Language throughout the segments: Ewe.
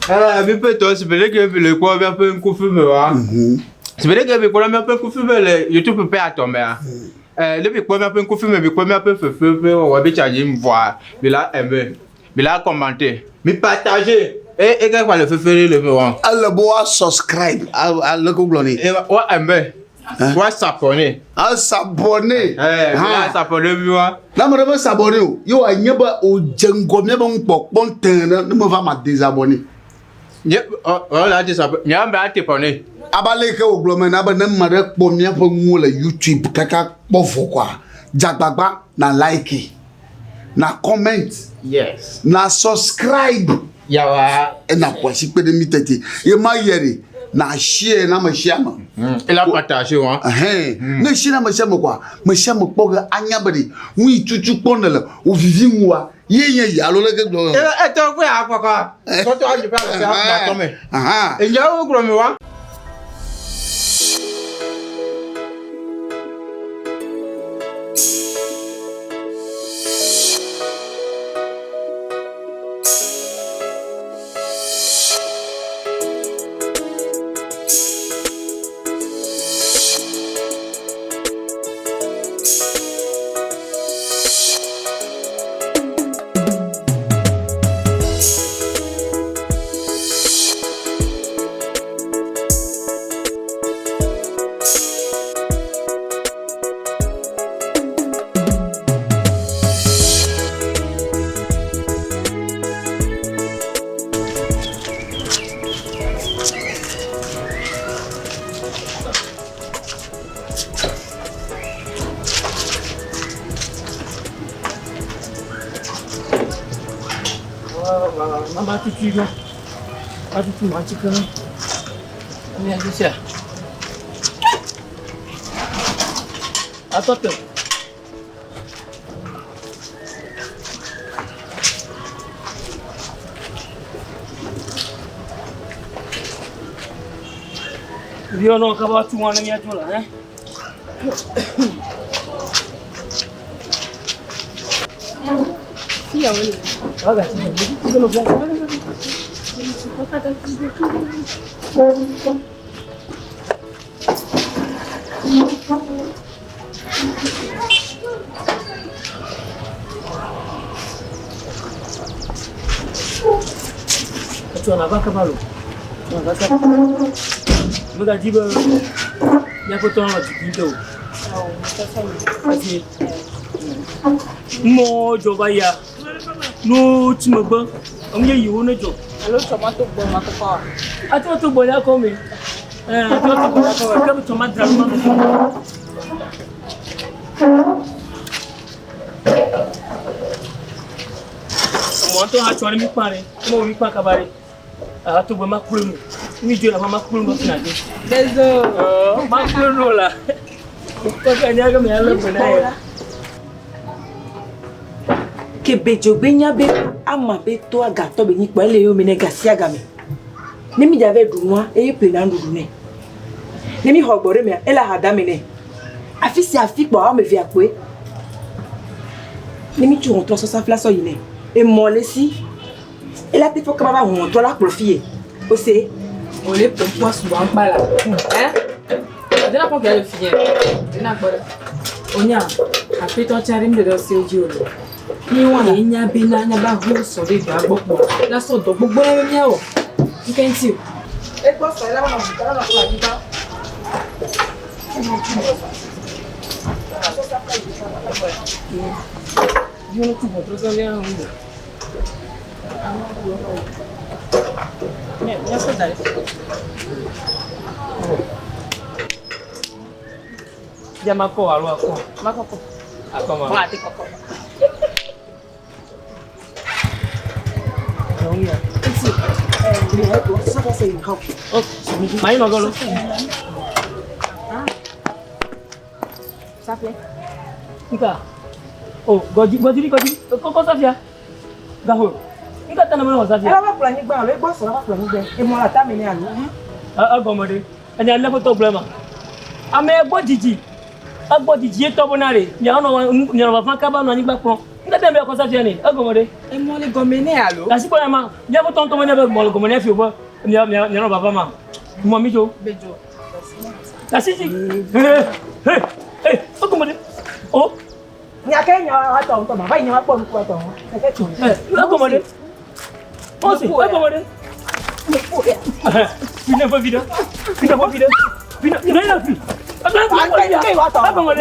Eh, mi ƒe tɔ si be leke mi le kpɔ míaƒe ŋkufi me wa. Si be leke mi kpɔ míaƒe ŋkufi me le YouTube ƒe atɔ mea. Eh, ne mi kpɔ míaƒe ŋkufi me, mi kpɔ míaƒe fefe ƒe wɔwɔ bi tsa dzi vɔa, mi la aimer, mi la commenter, mi partager. E e ke kpa le fefe ɖe le me wa. Ele be woa subscribe ale ke wogblɔ nɛ. E woa aimer. Woa s'abonner. A s'abonner. Eh, mi la s'abonner mi wa. Ne ame ɖe me s'abonner o, ye wòanye be wòdze ŋgɔ míabe nukpɔkpɔ tẽ ɖe ne meva ma désabonner. Nye ɔ ɔ la désabonner. Nye ame ate bɔne. Abe ale yi ke wògblɔ me na be ne ame ɖe kpɔ míaƒe nuwo le YouTube kaka kpɔ vɔ koa, dze agbagba na like, na comment, Yes. na subscribe. Yawa. Ena ƒo asi kpe ɖe mí teti. Ye ma yɛ ɖe, na share na ame sia ame. Ela partage wa. Ɛhɛn. Ne share na ame sia ame koa, ame sia ame kpɔ ge anya be ɖe nu yi tutu kpɔ nèle wòvivi ŋuwòa, ye nye yi alo leke gblɔ. Etɔ kpe akpɔkɔ. Tɔtɔ anyi ƒe alɔ ƒe akpɔ me. Enyawo gblɔ mi wa. Mama tutu ɖo. Matutu matike ɖo. Mia dzi sia. Atɔ te. Viwo nɔ kaba tu ŋua ne míadzo la, hɛ? Etsɔ nava kaba lo. Etsɔ nava kaba. Megadi be míaƒe tɔ nanɔ didi ŋutɔ o. Esi numɔwo dzɔ va yia, nuwo tsi megbe, enu yeyewo ne dzɔ. Alo tsɔ ma to gbɔ ma kɔkɔ wa. Atsɔ to gbɔ ya kɔ me. Ɛɛ atsɔ to gbɔ ya kɔ me. Ke tsɔ ma dzra ɖo ma me. Emɔ ŋutɔ hã tsɔ ɖe mi kpa ɖe. Ne mewɔ mi kpa kaba ɖe. Aha to gbɔ ma klo nu. Mi dzo la ma klo nu hafi nàdzo. Dezo. Ɔɔ ma klo nu la. Kɔkɔ nya ke me alé be na ye. Ke be dzogbe nya be ama be toa gatɔ be nyi kpɔ ele yome ne gasiagame. Ne mi dza vɛ ɖu nua, eye ƒle na nuɖuɖu nɛ. Ne mi xɔ gbɔ ɖe mea, ele aha dame nɛ. Afi sia afi kpɔ woame evea kpoe. Ne mi tso ʋɔtrɔ sɔ safla sɔ yi nɛ. Emɔ le esi. Ela te fɔ kaba va ʋɔtrɔ la kplɔ fiye. Ose. Ole ƒoƒua sugbɔ ŋkpa la. Hein? Dena kpɔ ke le fiye. Dena kpɔ ɖe. Onya, aƒetɔ tsa ɖe mi ɖe se dzi o lo. Mi wa le nya be na nya ba ho sɔ ɖe dɔa gbɔ kpɔ. La sɔ dɔ gbogbo ɖe mia o. Nke ŋuti o. Egbɔ sɔ la nɔ la nɔ kplɔ anyigba. Viwo tu ʋɔtrɔ sɔ ɖe ŋu. Ya makɔ alo akɔ? Makɔkɔ. Akɔ ma. Wa ate kɔkɔ. Mayi nɔ gɔlɔ. Safia. Nka. Oh, gɔdzi gɔdzi gɔdzi kɔkɔ safia. Gaho. Nka tana mele wɔ safia. Ela va kplɔ anyigba alo egbɔ sɔ la va kplɔ anyigba. Emɔ la tame nɛ alo. Egɔme ɖe. Enya lé ƒetɔ gblɔ ema. Ame gbɔ dzidzi. Egbɔ dzidzi ye tɔ bena ɖe. Mianɔ mianɔ vava kaba nɔ anyigba kplɔ. Ŋkete mi akɔ safia ne, egɔme ɖe. Emɔ le gɔme nɛ alo? Asi kpɔ ya ma, miaƒe tɔntɔn menye be mɔ le gɔme nɛ fi o be mia mia mianɔ vava ma. Mɔ mi tso. Bedzo. Asi dzi. He he he, egɔme ɖe. O. Nya ke nya wa tɔ ŋutɔ ma, va yi nya wa kpɔ nuku wa tɔ ŋu. Keke tso. Egɔme ɖe. Ɔsi, egɔme ɖe. Fi ne ƒe vi ɖe. Fi ne ƒe vi ɖe. Fi ne ne ne fi. Egɔme ɖe.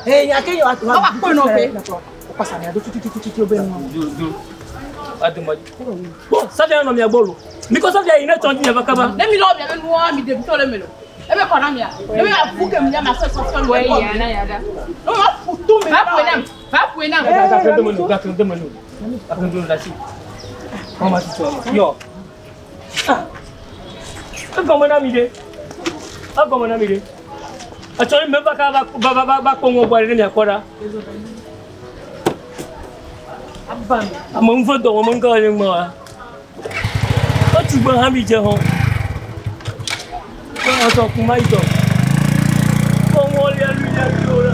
Ee, nya ke nya wa tɔ. Wa kpɔ nɔ ke. Kɔsa mia do tututututu be nu. Ne mi lɔ mia be nua mi ɖevi tɔ le me lo. Ebe kɔ na mia. Ne mi afu ke mi ya ma sɔ sɔ sɔ Wɛ ya na ya da. Ne ma fu tu mi. Va ƒoe nam. Va ƒoe nam. Yo. Egɔme na mi ɖe. Egɔme na mi ɖe. Etsɔ ne meva ka va va va va kpɔ ŋɔ gbɔ ɖe ne miakpɔ ɖa. Ame ŋu dɔ wɔm ŋkɔ le ŋgɔ wa. Etu gbe hã mi dze hɔ. Ɔsɔ kuma yi tɔ. Kpɔ ŋɔ lia lu lia lu la.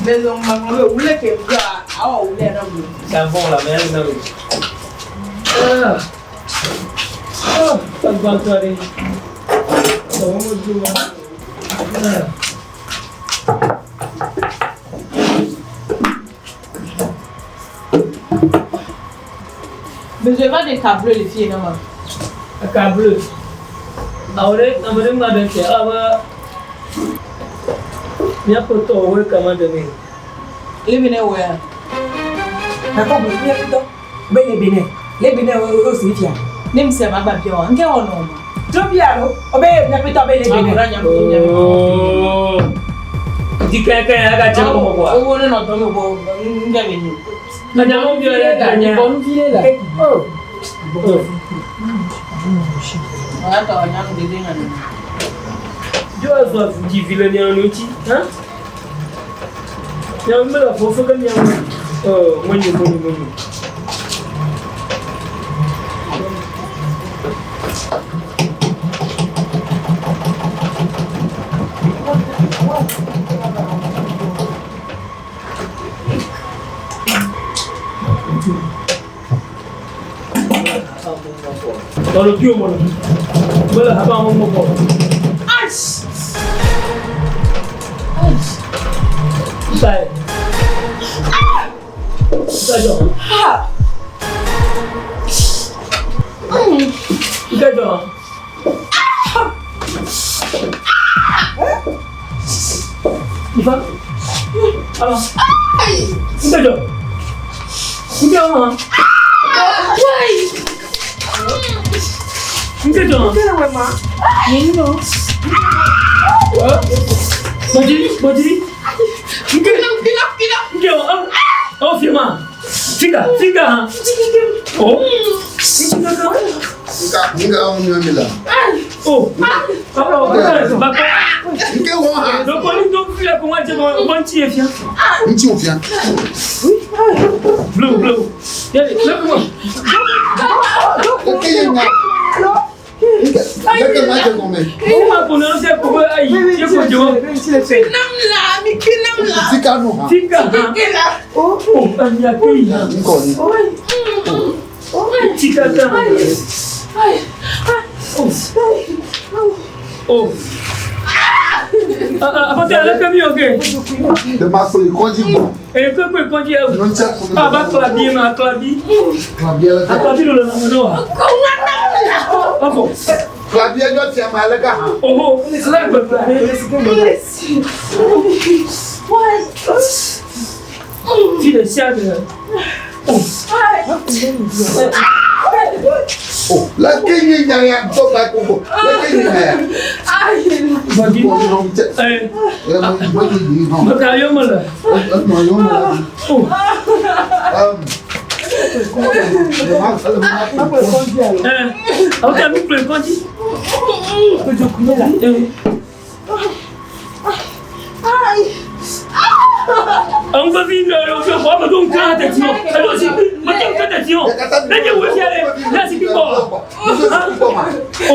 Bedzo ma be wule ke gba awɔ wule na mu. Savon la mère na mi. Ah. Ah, agbantɔ ɖe. Ɔwɔ mo do wa. Ah. Bedzo va de ka bleu le fie na ma. Aka bleu. Awo ɖe ame ɖe ŋgba ɖe tse abe míaƒe tɔwo kama ɖe mi. Le be ne wɔ ya. D'accord, bon, mia tɔ. Be le Benin. Le Benin o o si fia. Ne mi se ma gba bia wa. Nke wɔ nɔ ma. Tro bia lo. O be mia tɔ be le Benin. Agora nya mi nya mi. Ooo. Di kɛkɛ ya ka tse kɔmɔ kɔa. Owó ne nɔ dɔ mi bɔ nke be nyo. Anya mo bi yɛ ka nya. Bɔ nu vi le la. Oh. Ɔya tɔ nya nu dede nya nu. Yóò azɔ dzivi le mia nu ŋuti. Hã? Mia nu mele fofo ke mia nu. Oh, monyo monyo monyo. Lọ́lọ́ bí o mọ̀ lọ. Mẹ́lẹ̀ àbá àwọn ọmọ bọ̀. Sai. Ìkẹjọ. Ìkẹjọ. Ìfá. Àbá. Ìkẹjọ. Ìkẹjọ. Ìkẹjọ. Bọ́dí, bọ́dí. Ìkẹjọ. Nke o, o firma. Fika, fika ha. O. Nka nka wɔn nyɛ mi la. O. Papa, o ka ba ka. Nke wɔ ha. Donc on est donc là comment dire on tient fia. Ŋuti o fia. Bleu, bleu. Yale, lève-moi. Leke ye nya. Leke ma dze gɔme. Wo ma ko na se ko be ayi. Ye ko jo. Tika nu hã. Tika ha. Oh, anya ke yi. Ŋkɔ ni. Tika ta. Oh. Ah, ah, ale ke mi oke. De ma kplɔ yi kɔdzi gbɔ. E ke ko ko di e. Nyɔnutsia ko Ah, ba klabi ma klabi. Klabia le ke. Klabi lo la no wa. Ako. Klabia nyɔtia ma le ka hã. Oho, la gbe klabi. Ti le sia de. Oh. O leke ye nya ya dɔ ba koko. Leke ye nya ya. Badi. Kɔdzi nɔ ŋutsɛ. Eh, Ɛ mo mo yi yi hã. me ka yo me le. Enɔ yɔ me la. Oh. Um. Le ma ele ma kplɔ kɔdzi. Eh, awo ta mi kple kɔdzi. Eh. Àwọn fẹ́ fi lọ yọ fẹ́ kọ́ ọmọdé nǹkan àtẹ̀tí wọn. Ẹ̀rọ sì bí mọ̀tẹ́ nǹkan tẹ̀tí wọn. Lẹ́yìn ìwé fi ẹ̀rẹ́ láti pípọ̀. O.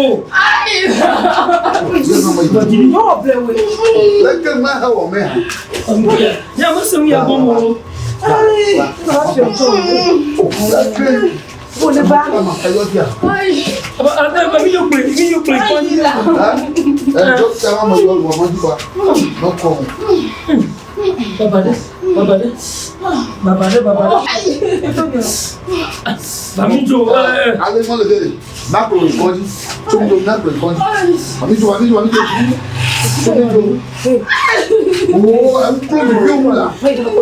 Leke ma he wɔ mɛ hã. Yà mo sọ yà bọ́ mọ́. Leke. Ama ẹyọ bia. Àbẹ̀ mi yóò pè mi yóò pè kọ́ni. Ɛ dɔkita ma yɔ wɔ ma di wa. Nɔkɔ. Bàbá dẹ bàbá dẹ bàbá dẹ bàbá dẹ. Bàmí jò ẹ. Ale ŋɔ le ke de nakplɔ yi kɔdzi. Tso mi do nakplɔ yi kɔdzi. Ami dzo ami dzo ami dzo. Tso mi do. O eŋuklo mi bi wo la. Eŋuklo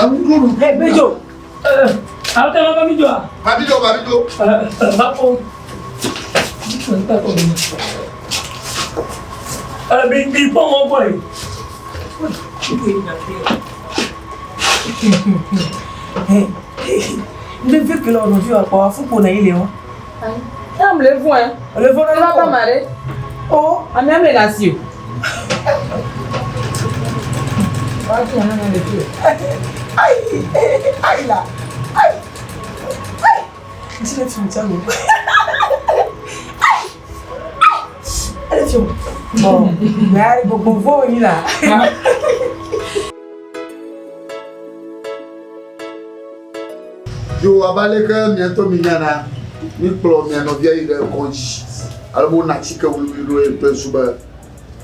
mi bi wo la. Àwọn tẹ́ wọn bá mi jò à. Mami dzo mami dzo. Bá kọ́. Ẹ bí bí pọ́n wọn bọ̀ yìí. Ndé fi kele ọ̀nà fi wà pa wá fún kò náà ilé wọn. Am le fún ẹ. Ọ̀lẹ́ fún Ẹ bá bá màrí. Ó Àmì àmì là sí o. Wá kí àná náà lè fi o. ayi ayi la ayi ayi ntí lè fi mi jáwé. Ayi ayi lè fi o. Bọ̀ mẹ́ gbogbo fóònù yìí là. Yo abe aleke miatɔ mi nyana mi kplɔ mia nɔvia yi ɖe kɔdzi ale be wona atike wluwlu ɖo ye kple su be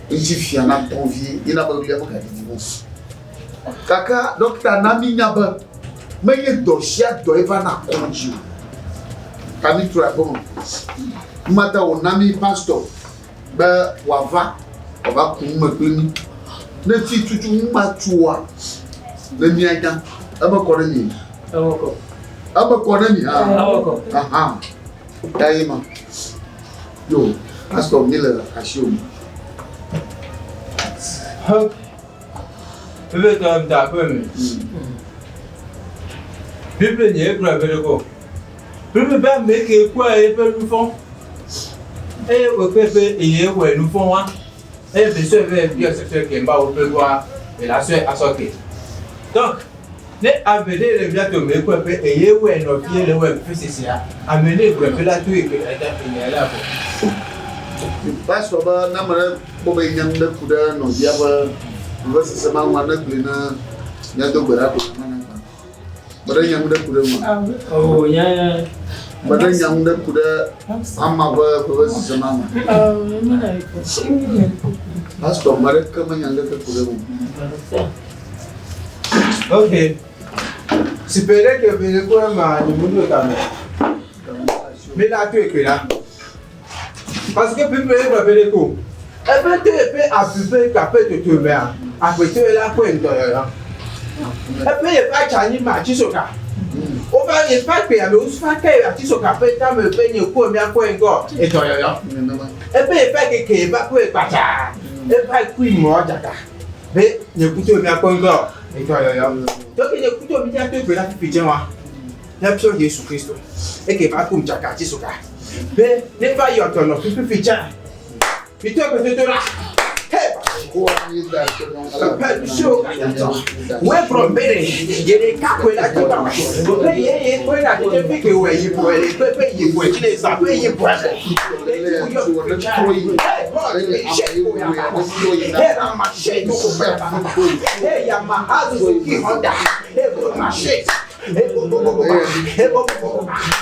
ŋuti fia na tɔn vie yina be ɣlia megaɖiɖi o. Gake ɖɔkita na mi nya be menye dɔ sia dɔ ye va na kɔdzi o. Ta mi trɔ aƒe me. Numata wòna mi pastor be wòava wòava ku nu me kpli mi. Ne fi tutu nu ma tsoa ne mianya eme kɔ ɖe mi. Awɔ kɔ. Eme kɔ ɖe mi hã. Awɔ kɔ. Aha. Ya ye ma. Yo, pastor mi le asi o. Bíbélì tọ́ mi ta fún mi. Bíbélì yẹn gblɔ be ɖe ko. Bíbélì be ame ke kpɔe eƒe nu vɔ̃. Eye wòkpe be eye wɔ nu vɔ̃ wa. Eye be sɔe be biɔ sɔsɔe ke Mawu ƒe gbɔa, ela sɔe asɔ ke. Donc, ne ame ɖe le mía dome ekpɔe be eye wɔe nɔvie le wɔe fesesea, ame ne gblɔe be la to yi ke eta enya la vɔ. Pastor be ne ame ɖe kpɔ be nya ɖe ku ɖe nɔvia ƒe vevesese ma ŋua ne gblɔe na míado gbe ɖa ko na na gba. Me ɖe nya ɖe ku ɖe ŋua. Oh, ya ya. Me ɖe nya ɖe ku ɖe ama ƒe vevesese ma ŋua. Pastor me ɖeke menya ɖeke ku ɖe ŋu. Ok. Sipere ke be le kpɔe ma nyɔnu ɖo tame. Mi la to ekpe la. Parce que Bible gblɔ be ɖe ko. Ebe te ƒe abi ƒe kaƒe toto mea, aƒetɔ la kpɔe ŋdɔyɔyɔ. Eƒe yeƒe atsa anyi ma atisoka. Wova yeƒe akpe ame wofa ke atisoka ƒe tame ƒe nye ko mia kpɔe ŋgɔ edɔyɔyɔ. Nenema. Eƒe yeƒe keke yeƒe kpɔe kpatsa. Eƒe kui mɔ dzaka. Be nye kuto mia kpɔe ŋgɔ edɔyɔyɔ. Donc nye kuto mi dza to ekpe la fifi dze wa. Míatsɔ Yesu Kristo. Eke va kum dzaka atisoka. Be ne va yɔ tɔnɔ fifi dza. Mi to ekpe toto la. Hey!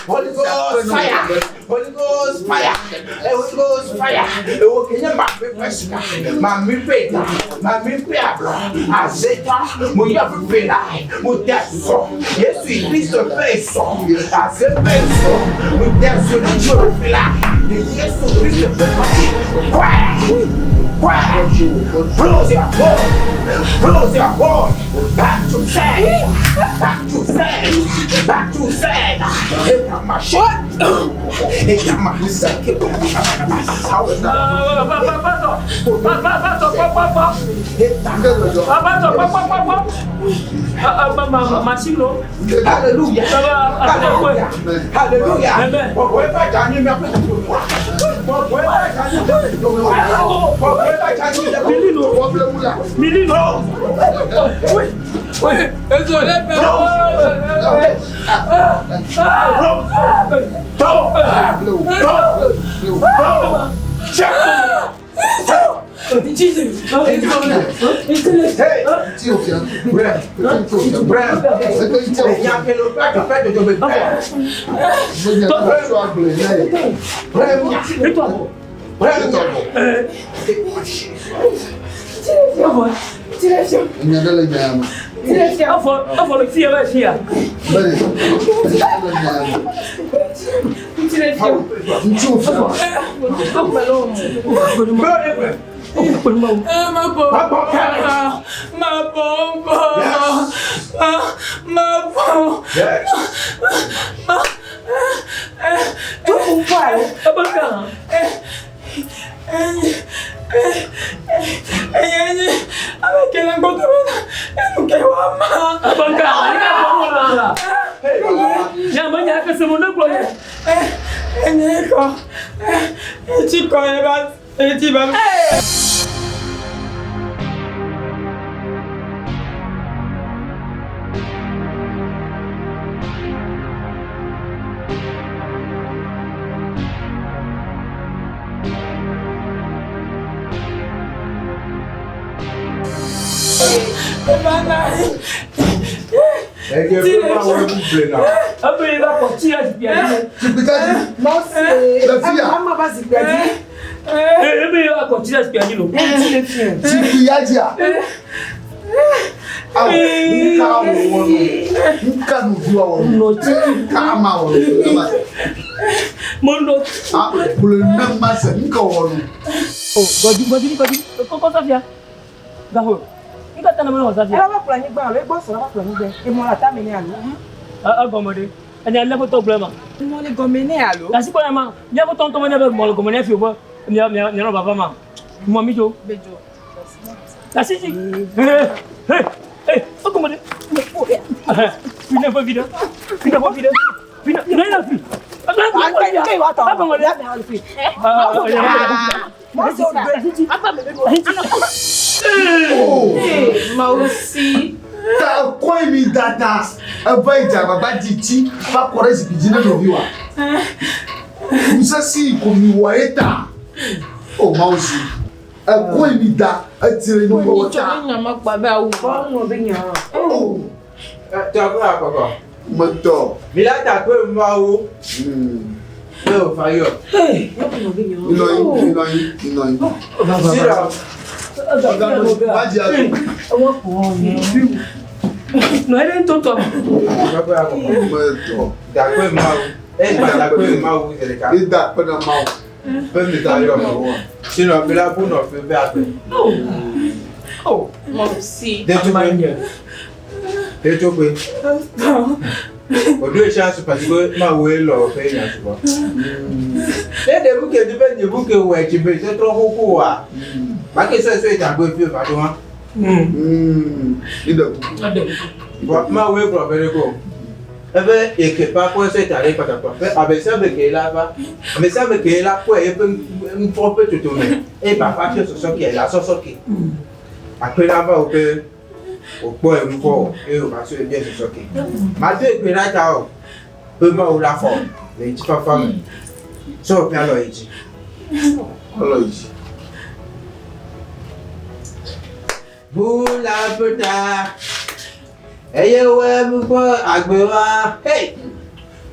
Holy Ghost fire! Holy Ghost fire! Holy Ghost fire! Ewo kenye ma mi pe sika, ma mi pe ta, ma mi pe abro, azeta, mo yɔ pepe la, mo da sɔ, Yesu Kristo pe sɔ, aze pe sɔ, mo da sɔ ne tso pepe la, Yesu Kristo pe sɔ, quiet, quiet, close your hole, close your hole, back to send, back to send, back to send. Hallelujah. Hallelujah. Hallelujah. Eƒe eke ƒe akpɔe sɔe ta ɖe kpakpakpa be ame sia ame ke la va, ame sia ame ke la kpɔe eƒe nuvɔ̃ ƒe totome eye ba va tsɔe sɔsɔ ke la sɔsɔ ke. Akpe la va wo be wòkpɔe nuvɔ̃ o eye wòva tsɔe bia sɔsɔ ke. Mado egbe ɖa ta o be Mawu la xɔ le ŋutifafa me. Sɔ wò ƒe alɔ yi dzi. Alɔ yi dzi. Ʋu la ƒe ta, eye wòe ƒe agbe wa. Hey!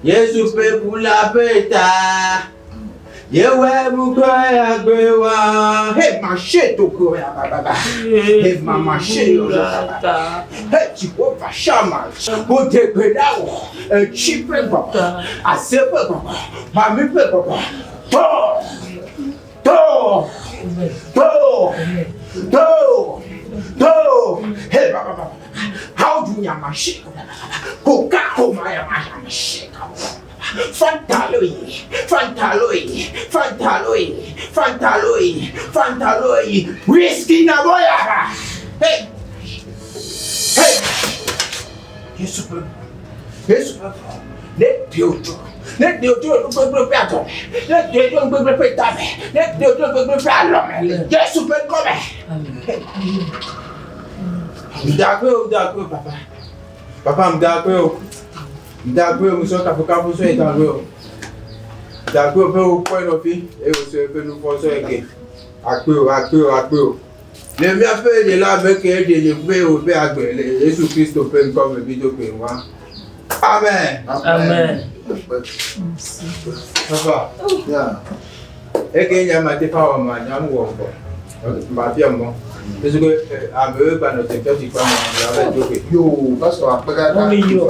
Yesu ƒe ʋu la ƒe ta, ye wòe ƒe agbe wa. Hey, mashe toko ya ba ba ba. Hey, mama she yo ba ba. Hey, Jehovah Shammah. Wo de gbe ɖa wò. Etsi ƒe gbɔgbɔ, ase ƒe gbɔgbɔ, mami ƒe gbɔgbɔ. Tɔ! To! To! To! To! Hey, ba ba ba ba. How do you mashi? Koka koma ya mashi. Fantaloi, fantaloi, fantaloi, fantaloi, fantaloi. Whiskey na boya. Hey! Hey! Yesu ƒe Yesu ƒe ne ɖe wòtso ne ɖe wòtso le nugbegblẽ ƒe adɔ me ne ɖe wòtso nugbegblẽ ƒe ta me ne ɖe wòtso nugbegblẽ ƒe alɔ me le Yesu ƒe ŋkɔ me. Ŋdakpe o, ŋdakpe o, papa. Papa, ŋdakpe o. Ŋdakpe o, musɔ kafukafu sɔ yi dakpe o. Ŋdakpe o, ƒe wokpɔe nɔ fi eye wosɔ eƒe nuvɔ̃ sɔ yi ke. Akpe o, akpe o, akpe o. Le míaƒe ɖela ame ke ɖe nye ƒe wòƒe agbe le Yesu Kristo ƒe ŋkɔ me mi do kpe wa. Amen. Amen. Papa. Yeah. Eke nya ma te fa wa ma nya mu wɔ gbɔ. Ma fia mɔ. Parce que ame gba nɔ te tsɔtsi kpa ma ya va do kpe. Yo, pastor akpe kaka. Wọ́n mi yọ.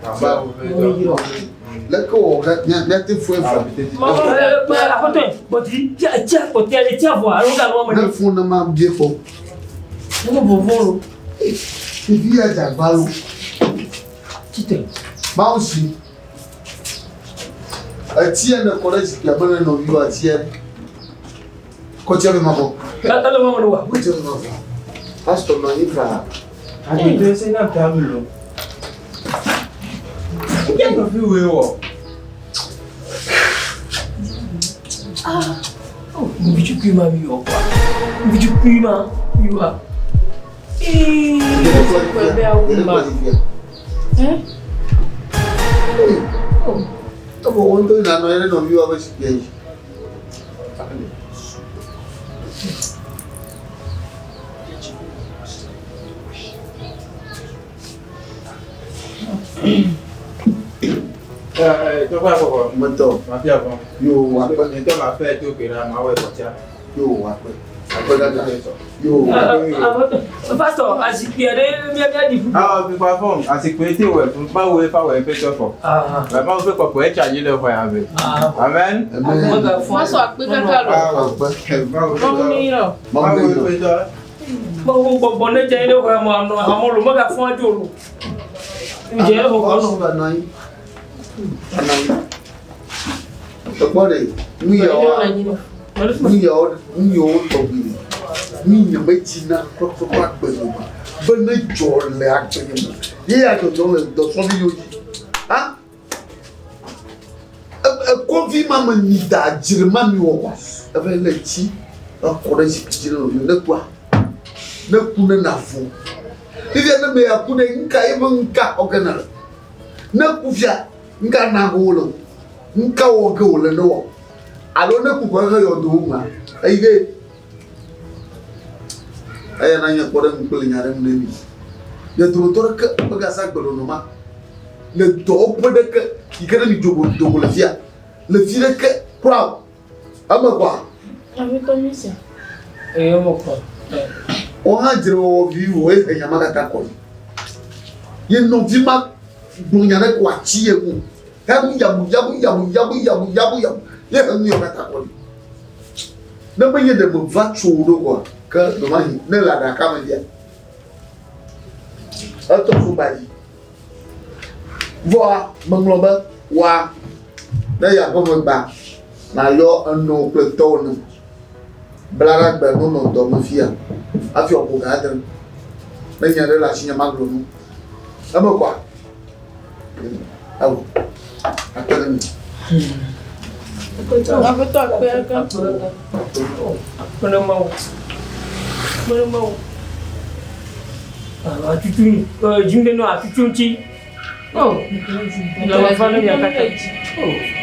Aba wo fe Wọ́n mi yọ. Leke wɔ míate fue fɔ. Aƒetɔ bɔti tia tia bɔti ale tia vɔ alo ga lɔ me Ne fun ne ma bie fɔ. Ne mo vɔvɔ lo. Ɖevi ya dze agba lo. Tite. Mawu si. Etia ne kɔ ɖe zikpuia me ne nɔviwo atia. Kɔtia be ma fɔ. Ele wɔme ɖo wa. Kɔtia be ma fɔ. Pastor nɔ anyi faa. Agbetɔ se na ta mi lo. Ke nɔvi woe wɔ. Ah. Vitukui ma mi wɔ kwa. Vitukui ma mi wa. Ee. Ma. Evɔ wo ŋutɔ yina nɔ anyi ɖe nɔviwoa ƒe zikpuia dzi. Tɔgbe akɔkɔ. Metɔ. Mafia vɔ. Yo akpe. Ntɔ ma fɛ to ke la ma wɔ kɔtia. Yo akpe. Akpe kaka. Yo. Pastor, azikpui aɖe mía mía ɖi ƒu. Awɔ fi kpa fɔm azikpui ti wɔ fún kpa wo fa wɔ eƒe tɔ fɔ. Bàbá wo ƒe kpɔkpɔ etsa dzi le xɔ ya me. Amen. Amen. Pastor akpe kaka lo. Akpe. Mawu ne yrɔ. Mawu ne yrɔ. ƒe tɔ. Mawu gbɔgbɔ ne dze ɖe xɔ ya me anɔ amewo lo megafɔ adzo lo. Dze ɖe xɔ Ɔsu nɔ. va nɔ anyi. Va nɔ anyi. Ekpɔ ɖe nu yawoa nu yawo nu yawo tɔgbi ɖe nu nye medzina kpɔkpɔkpɔ agbe nye me be ne dzɔ le agbe nye me ye ya dzɔdzɔ le dɔsɔvi yewo dzi ha ekɔvi ma me nyi da dzre ma mi wɔ wa eve le tsi ekɔ ɖe zikpui dzi ne nɔviwo ne kua ne ku ne na vo fifia ne me ya ku ɖe ŋka ye be ŋka xɔ ge ne le ne ku fia ŋka na go wole o ŋka wɔ ge wòle ne wɔ alo ne ku kɔ ehe yɔdo wo mea eyi ɖe eya na nye kpɔ ɖe nu kple nya ɖe nu ne mi mia dometɔ ɖeke megasa gbenɔnɔ ma le dɔwɔƒe ɖeke yi ke ne mi dzogo dogo le fia le fi ɖeke kura o eme kɔa Aƒetɔ mi sia. Eye mo kɔ. wo hã dzre wɔwɔ vivi wo ehe nya ma katã kɔ ye nɔvi ma gblɔ nya ɖe ko atsi ye ŋu yabu yabu yabu yabu yabu yabu yabu yabu ye he nu yɔ katã kɔ ne menye ɖe me va tso wo ɖo kɔa ke ɖemahi ne le aɖaka me fia etɔ so ba dzi vɔa meŋlɔ be wa ne ya ƒe megba nayɔ eno kple tɔwo ne bla ɖe agbe no nɔ dɔ me fia hafi wòaƒo ga adre ne nya ɖe le asinye magblɔ nu eme kɔa. Awo. Akpe ɖe mi. Aƒetɔ akpe kaka. Akpe ɖe Mawu. Akpe ɖe Mawu. Atutu, dzim ɖe nɔ atutu ŋuti. Oh, lɔlɔ̃ va ne mia katã. Oh.